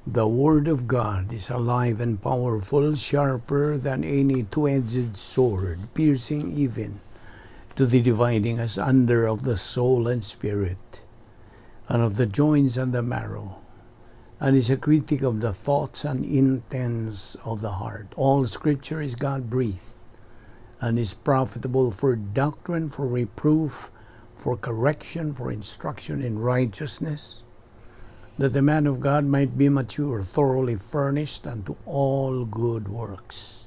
The Word of God is alive and powerful, sharper than any two-edged sword, piercing even to the dividing asunder of the soul and spirit, and of the joints and the marrow, and is a critic of the thoughts and intents of the heart. All Scripture is God-breathed, and is profitable for doctrine, for reproof, for correction, for instruction in righteousness, that the man of God might be mature, thoroughly furnished unto all good works.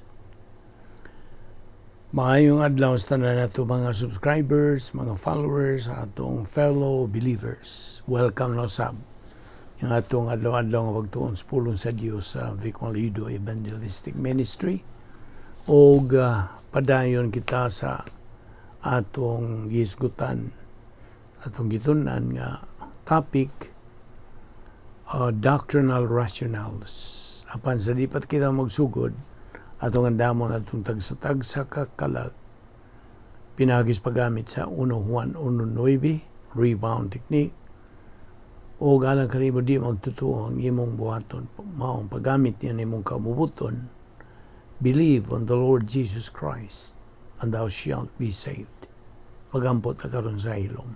Maayong adlaw sa tanan nato mga subscribers, mga followers, atong fellow believers. Welcome na sab ang atong adlaw-adlaw nga pagtuon sa pulong sa Dios sa Vic Malido Evangelistic Ministry. Og padayon kita sa atong gisgutan, atong gitun-an nga topic, doctrinal rationales. Apan sa di pa kita magsugod, atong andamon atong tagsa-tagsa ka kalag pinaagi sa paggamit sa 1 Juan 1:9 rebound technique. O alang kanimo di magtotoo ang imong buhaton, maong paggamit niya nimong kamubuton, believe on the Lord Jesus Christ and thou shalt be saved. Magampot ta karon sa hilom.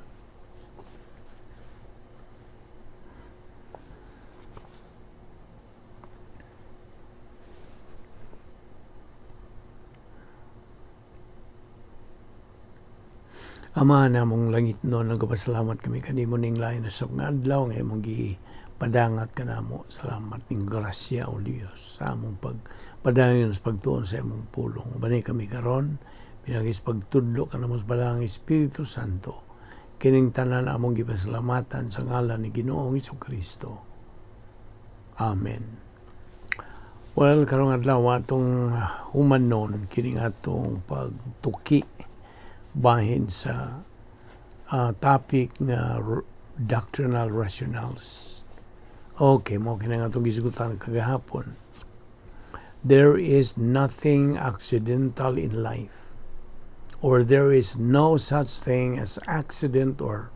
Ama namong langit no, nagpasalamat kami kanimo ning lain na sa nga adlaw nga imong gipadangat kanamo. Salamat ning grasya o Dios sa among pagpadayon sa pagtuon sa imong pulong. Ubani kami karon pinaagi sa pagtudlo kanamo sa Balaang Espiritu Santo. Kining tanan among gipasalamatan sa ngalan ni Ginoong Hesukristo. Amen. Karong adlaw atong humanon kining atong pagtuki bahin sa topic nga doctrinal rationales. Okay, mo kini nga atong gisgutan kagahapon. There is nothing accidental in life, or there is no such thing as accident or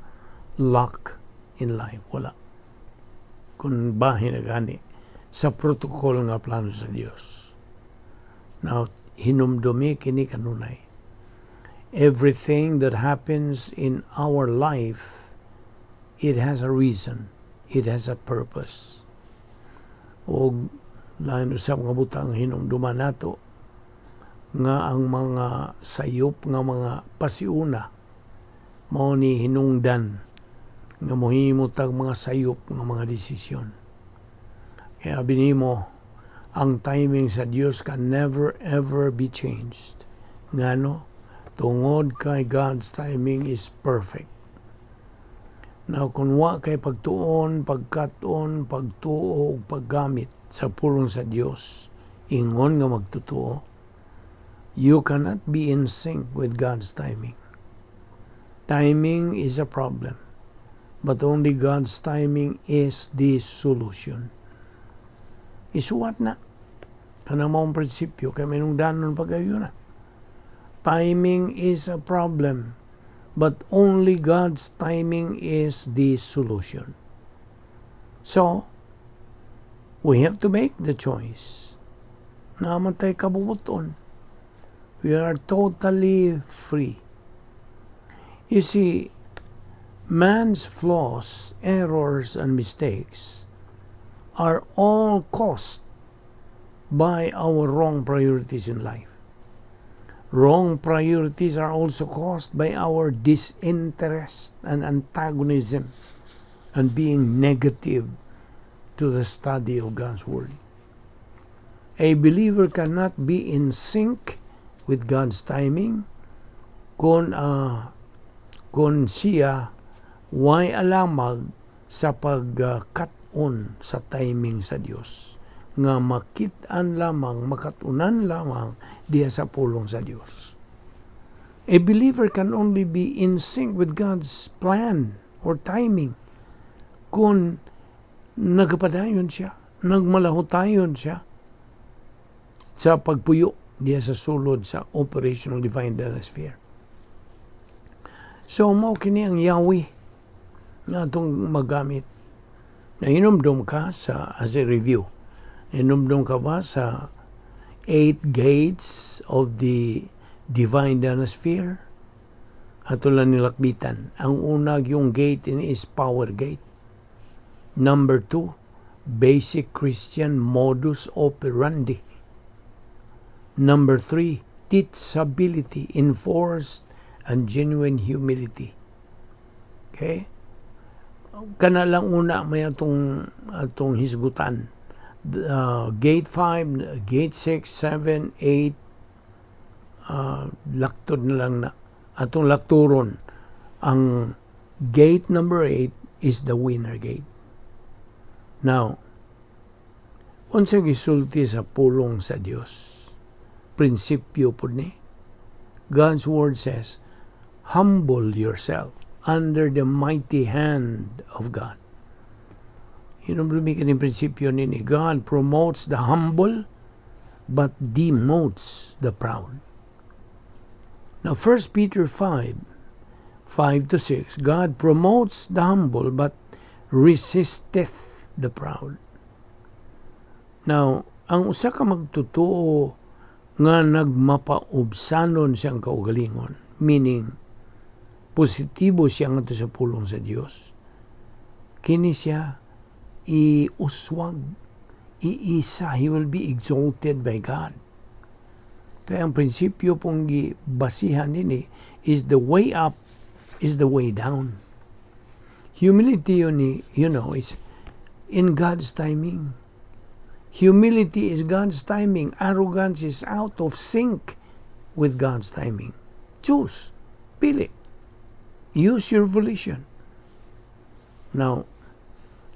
luck in life. Wala. Kung bahin na gani sa protocol nga plano sa Dios. Now, hinumdumi kini kanunay. Everything that happens in our life, it has a reason. It has a purpose. Og lain usab nga butang hinumduman nato nga ang mga sayop nga mga pasiuna mao ni hinungdan nga mohimo tag mga sayop nga mga desisyon. Kaya binimo ang timing sa Dios can never ever be changed. Ngano? Tungod kay God's timing is perfect. Now, kung wa kay pagtuon, pagkat-on, pagtuo, ug paggamit sa pulong sa Dios, ingon nga magtotoo, you cannot be in sync with God's timing. Timing is a problem, but only God's timing is the solution. Isuwat na. Kanang maong prinsipyo, kay minungdanon pag-ayo na. Timing is a problem, but only God's timing is the solution. So, we have to make the choice. Namatay kabubuton. We are totally free. You see, man's flaws, errors, and mistakes are all caused by our wrong priorities in life. Wrong priorities are also caused by our disinterest and antagonism and being negative to the study of God's Word. A believer cannot be in sync with God's timing kung siya way alamag sa pagkat-on sa timing sa Dios, nga makit-an lamang, makatunan lamang diha sa pulong sa Dios. A believer can only be in sync with God's plan or timing kung nagpadayon siya, nagmalahutayon siya sa pagpuyo diha sa sulod sa operational divine sphere. So, mao kini ang Yahweh nga atong magamit. Nahinumdum ka sa, as a review, nahinumdum ka ba sa eight gates of the divine dynasphere? Ato lang nilakbitan. Ang una yung gate in is power gate. Number two, basic Christian modus operandi. Number three, teachability, enforced and genuine humility. Okay? Kana lang una may atong hisgutan. Gate 5, gate 6, 7, 8, laktod na lang na. Atong lakturon, ang gate number 8 is the winner gate. Now, unsa gisulti sa pulong sa Dios? Prinsipyo pud ni. God's word says, "Humble yourself under the mighty hand of God." Hinumdumi kaning prinsipyo nini. God promotes the humble but demotes the proud. Now, 1 Peter 5, 5 to 6, God promotes the humble but resisteth the proud. Now, ang usa ka magtotoo nga nagmapaubsanon siyang kaugalingon, meaning positibo siya ngadto sa pulong sa Dios. Kini siya iuswag, iisa, he will be exalted by God. Kaya ang prinsipyo pong gibasihan nini is the way up is the way down. Humility yun, is in God's timing. Humility is God's timing. Arrogance is out of sync with God's timing. Choose. Pili. Use your volition. Now,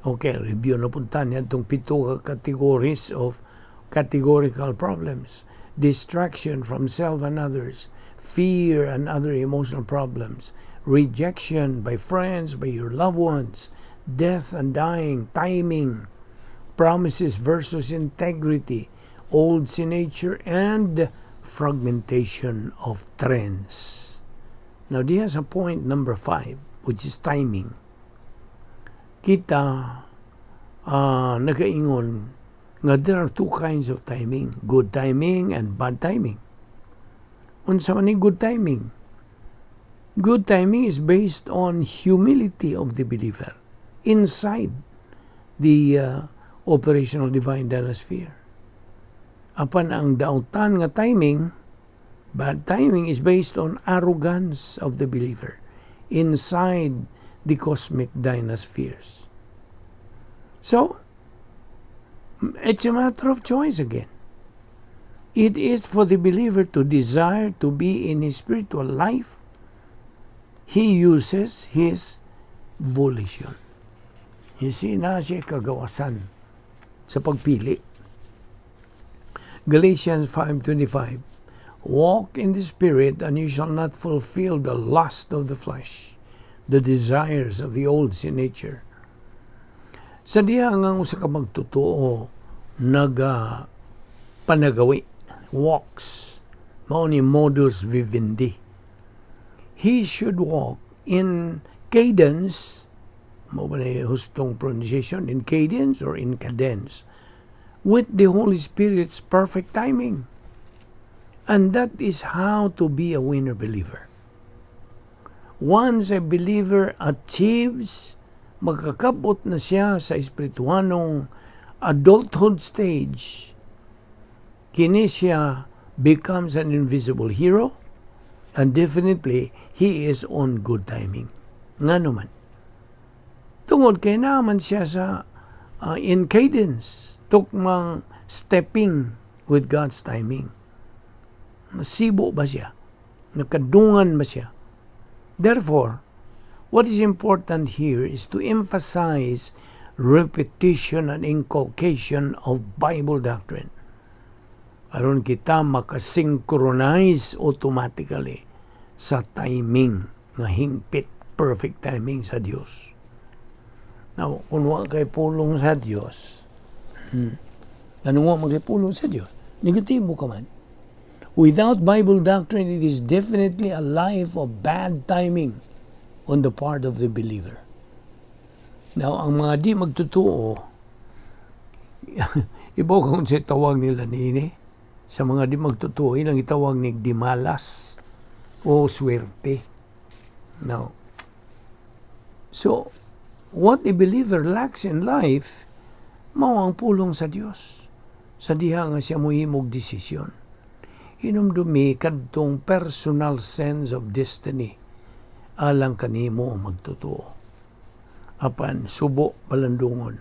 okay, review na punta niya itong pito ka categories of categorical problems. Distraction from self and others, fear and other emotional problems, rejection by friends, by your loved ones, death and dying, timing, promises versus integrity, old sin nature, and fragmentation of trends. Now, diha sa point number 5, which is timing. Kita nagaingon nga there are two kinds of timing, good timing and bad timing. Unsa man ni good timing? Good timing is based on humility of the believer inside the operational divine dynasphere. Apan ang dautan nga timing, bad timing, is based on arrogance of the believer inside the cosmic dynaspheres. So, it's a matter of choice again. It is for the believer to desire to be in his spiritual life. He uses his volition. You see, na siya kagawasan sa pagpili. Galatians 5:25: "Walk in the Spirit, and you shall not fulfill the lust of the flesh, the desires of the old sin nature." Sa diha nga ang usa ka magtotoo naga panagawi, walks, mao ni modus vivendi. He should walk in cadence, mao ba na hustong pronunciation, in cadence or in cadence, with the Holy Spirit's perfect timing. And that is how to be a winner believer. Once a believer achieves, magkakabot na siya sa espirituanong adulthood stage, kini siya becomes an invisible hero and definitely he is on good timing. Ngano man? Tungod kay naman siya sa in cadence, tukmang stepping with God's timing. Nasibo ba siya? Nakadungan ba siya? Therefore, what is important here is to emphasize repetition and inculcation of Bible doctrine. Aron kita makasynchronize automatically sa timing nga hingpit, perfect timing sa Dios. Now, kung wa kay pulong sa Dios, ano wa man kay pulong sa Dios? Negatibo ka man. Without Bible doctrine, it is definitely a life of bad timing on the part of the believer. Now, ang mga di magtotoo, ibaw kung sa tawag nila niini, sa mga di magtotoo, ilang itawag ni dimalas o swerte. Now, so, what a believer lacks in life, mao ang pulong sa Dios sa diha nga siya mohimog desisyon. Hinumdumi kadtong personal sense of destiny alang kanimo magtotoo. Apan subo balandungon.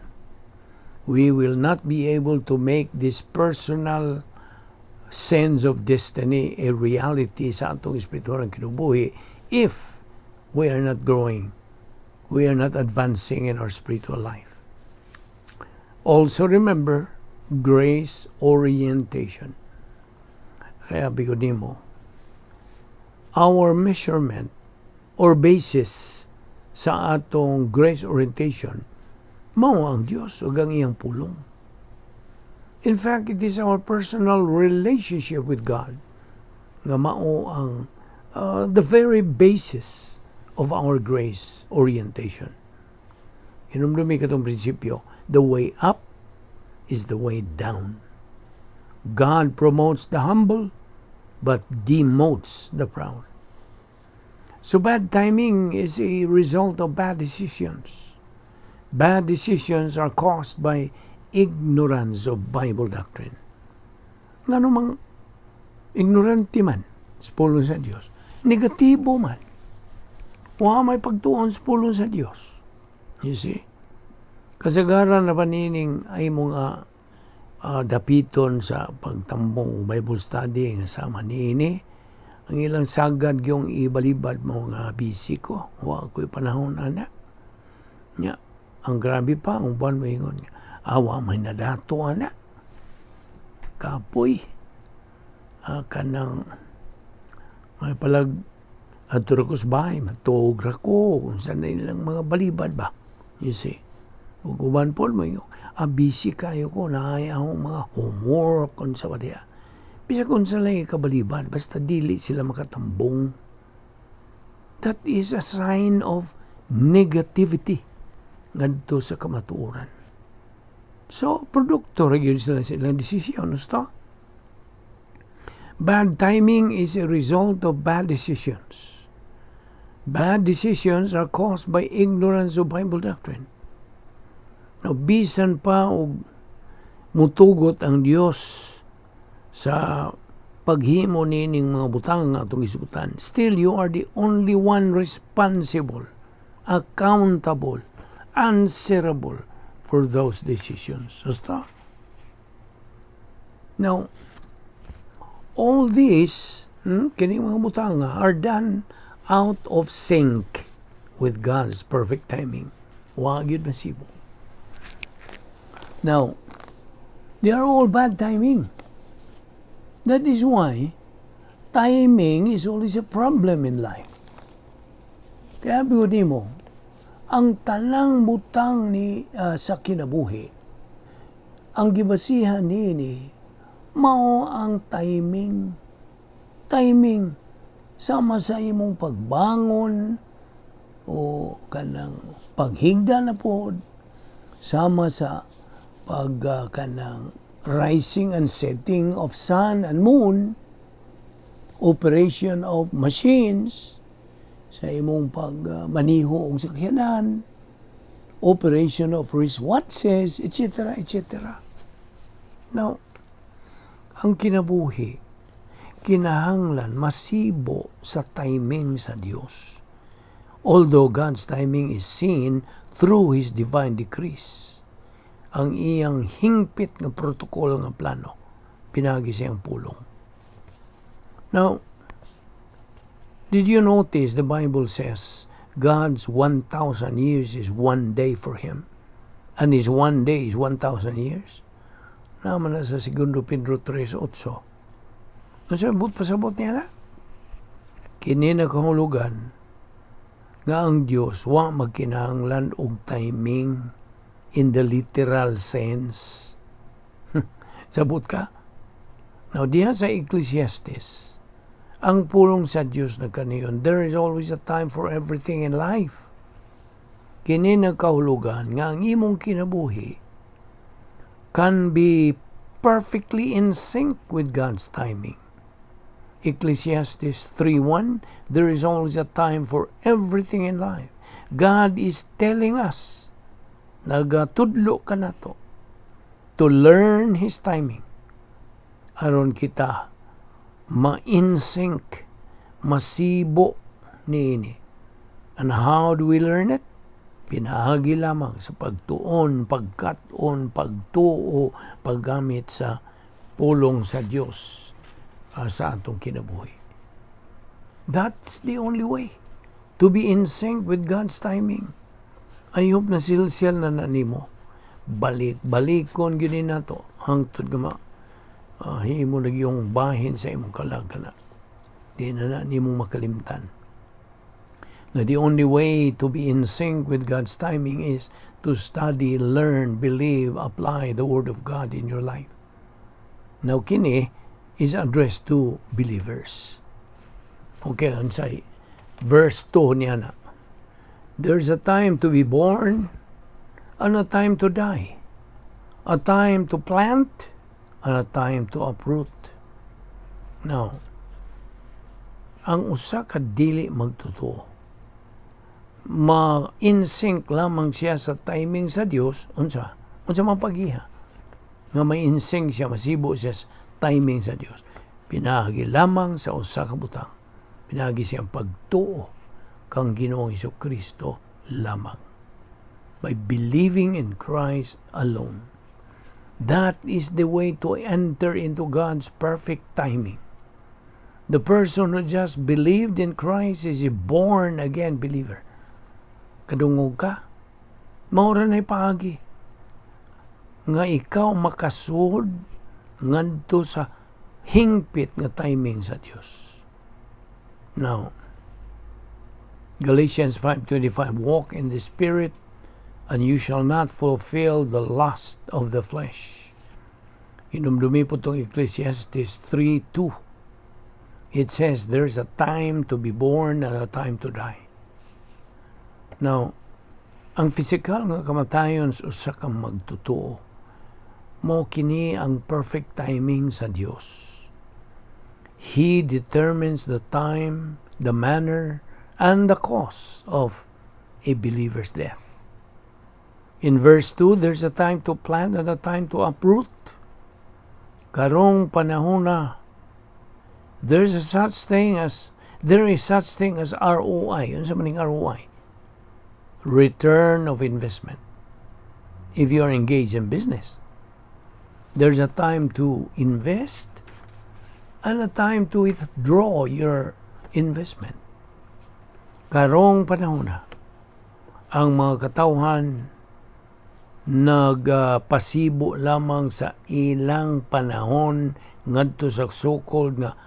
We will not be able to make this personal sense of destiny a reality sa atong espiritual kinabuhi if we are not growing, we are not advancing in our spiritual life. Also remember, grace orientation. Kaya bigo nimo, our measurement or basis sa atong grace orientation mao ang Dios ug ang iyang pulong. In fact, it is our personal relationship with God nga mao ang the very basis of our grace orientation. Hinumdumi katong prinsipyo, the way up is the way down. God promotes the humble but demotes the proud. So bad timing is a result of bad decisions. Bad decisions are caused by ignorance of Bible doctrine. Ngano mang ignorante man sa pulong sa Dios, negatibo man. Wa may pagtuon sa pulong sa Dios. You see? Kasagaran na panining ay mga dapiton sa pagtambong Bible study nga sama niini, ang ilang sagad yung ibalibad mo nga busy ko, wa ko'y panahon ana. Nya, ang grabe pa, ang uban mo ingon, awa may nadato ana. Kapoy, kanang may palag adto ra ko sa bahay, matuog ra ko, kung saan na ilang mga balibad ba. You see? Ug uban po mo ingon, busy kayo ko, naay akong mga homework, kung sa diya. Bisa kung sa lang kabalibad, basta dili sila makatambong. That is a sign of negativity ngadto sa kamatuoran. So, produkto ra gyud sila sa ilang desisyon. Gusto? Bad timing is a result of bad decisions. Bad decisions are caused by ignorance of Bible doctrine. Now, bisan pa og mutugot ang Dios sa paghimo nining mga butang nga atong isugutan, still you are the only one responsible, accountable, answerable for those decisions. Basta. Now, all these, kini mga butang are done out of sync with God's perfect timing. Wa gyud masibo. Now, they are all bad timing. That is why timing is always a problem in life. Kaya bigo nimo, ang tanang butang ni sa kinabuhi, ang gibasihan niini mao ang timing. Timing sama sa imong pagbangon o kanang paghigda na pod, sama sa pag kanang rising and setting of sun and moon, operation of machines, sa imong pagmaniho og sakyanan, operation of wristwatches, etc., etc. Now, ang kinabuhi, kinahanglan masibo sa timing sa Dios. Although God's timing is seen through His divine decrees, ang iyang hingpit nga protocol nga plano, pinagi siyang pulong. Now, did you notice the Bible says God's 1,000 years is one day for Him? And His one day is 1,000 years? Naman na sa Segundo Pedro 3:8. Ano but pasabot niya na? Kini na kahulugan nga ang Dios wa magkinahanglan og timing in the literal sense. Sabot ka? Now, diha sa Ecclesiastes, ang pulong sa Dios na kaniyon, there is always a time for everything in life. Kini nagkahulugan nga ang imong kinabuhi can be perfectly in sync with God's timing. Ecclesiastes 3:1, there is always a time for everything in life. God is telling us, nagatudlo kanato, to learn His timing. Aron kita ma-in sync, masibo niini. And how do we learn it? Pinaagi lamang sa pagtuon, pagkat-on, pagtuo, paggamit sa pulong sa Dios sa atong kinabuhi. That's the only way to be in sync with God's timing. I hope na silsil na na nimo. Balik, balikon gyud nato hangtod nga ma himo na yung bahin sa imong kalag kana. Di na na nimo makalimtan. Na the only way to be in sync with God's timing is to study, learn, believe, apply the Word of God in your life. Now, kini is addressed to believers. Okay, unsay verse 2 niya na? There's a time to be born and a time to die. A time to plant and a time to uproot. Now, ang usa ka dili magtotoo, ma-in sync lamang siya sa timing sa Dios, unsa? Unsa man pagiha? Nga ma-in sync siya, masibo siya sa timing sa Dios. Pinaagi lamang sa usa ka butang. Pinaagi siyang pagtuo kang Ginoong Kristo lamang. By believing in Christ alone. That is the way to enter into God's perfect timing. The person who just believed in Christ is a born again believer. Kadungog ka? Mao ra na'y paagi nga ikaw makasud ngadto sa hingpit nga timing sa Dios. Now, Galatians 5:25, "Walk in the Spirit and you shall not fulfill the lust of the flesh." Hinumdumi pod tong Ecclesiastes 3:2. It says there's a time to be born and a time to die. Now, ang physical nga kamatayon sa usa ka magtotoo, mao kini ang perfect timing sa Dios. He determines the time, the manner, and the cause of a believer's death. In verse 2, there's a time to plant and a time to uproot. Karong panahon na, there is such thing as ROI. Unsa man ning ROI? Return of investment. If you are engaged in business, there's a time to invest and a time to withdraw your investment. Karong panahon na, ang mga katawhan nagpasibo lamang sa ilang panahon ngadto sa so-called nga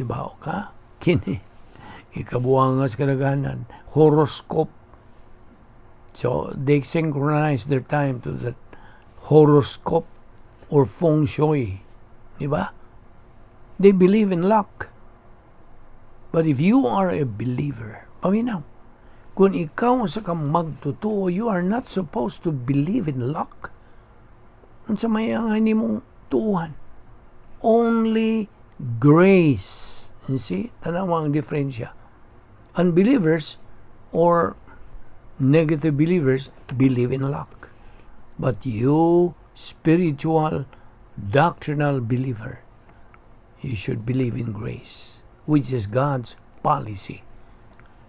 ibaw ka kini ikabuangas kadaghanan horoscope. So they synchronize their time to that horoscope or feng shui, di ba? They believe in luck. But if you are a believer, paminaw, kung ikaw usa ka magtotoo, you are not supposed to believe in luck. Unsa may ang nimong tuuhan? Only grace. You see? Tanawa ang diferensya. Unbelievers or negative believers believe in luck. But you, spiritual, doctrinal believer, you should believe in grace, which is God's policy.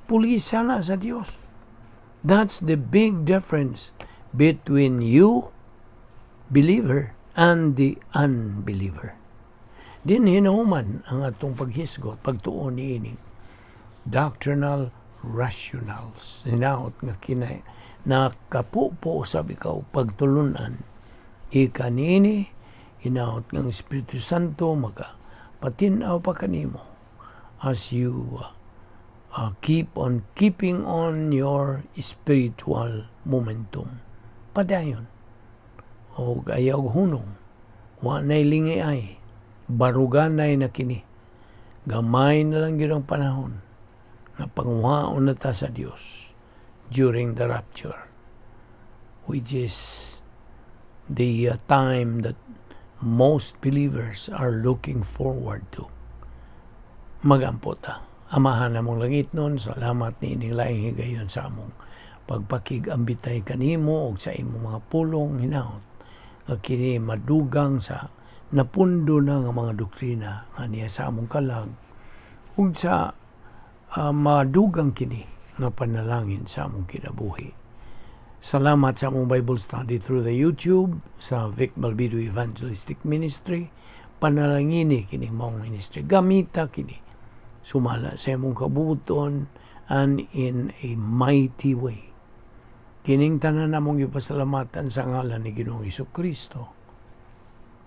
Pulisa na sa Dios. That's the big difference between you, believer, and the unbeliever. Din hinuman ang atong paghisgot, pagtuon niini doctrinal rationals. Hinaot nga kina nakapupo sab ikaw pagtulunan ika niini. Hinaot nga ang Espiritu Santo maka patinaw pa kanimo as you keep on keeping on your spiritual momentum. Padayon. O ayaw hunong. Wa na'y lingi ay. Baruganay na kini. Gamay na lang gyud ang panahon na panguhaon na ta sa Dios. during the rapture, which is the time that most believers are looking forward to. Magampo ta. Amahan namong langitnon, salamat ni ining laing higayon sa among pagpakig-ambitay kanimo ug sa imong mga pulong. Hinaot nga kini madugang sa napundo na nga mga doktrina nga niya sa among kalag ug sa madugang kini nga panalangin sa among kinabuhi. Salamat sa among Bible study through the YouTube sa Vic Malvido Evangelistic Ministry. Panalangini kining maong ministry. Gamita kini sumala sa imong kabubuton and in a mighty way. Kining tanan namong ipasalamatan sa ngalan ni Ginoong Kristo.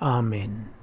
Amen.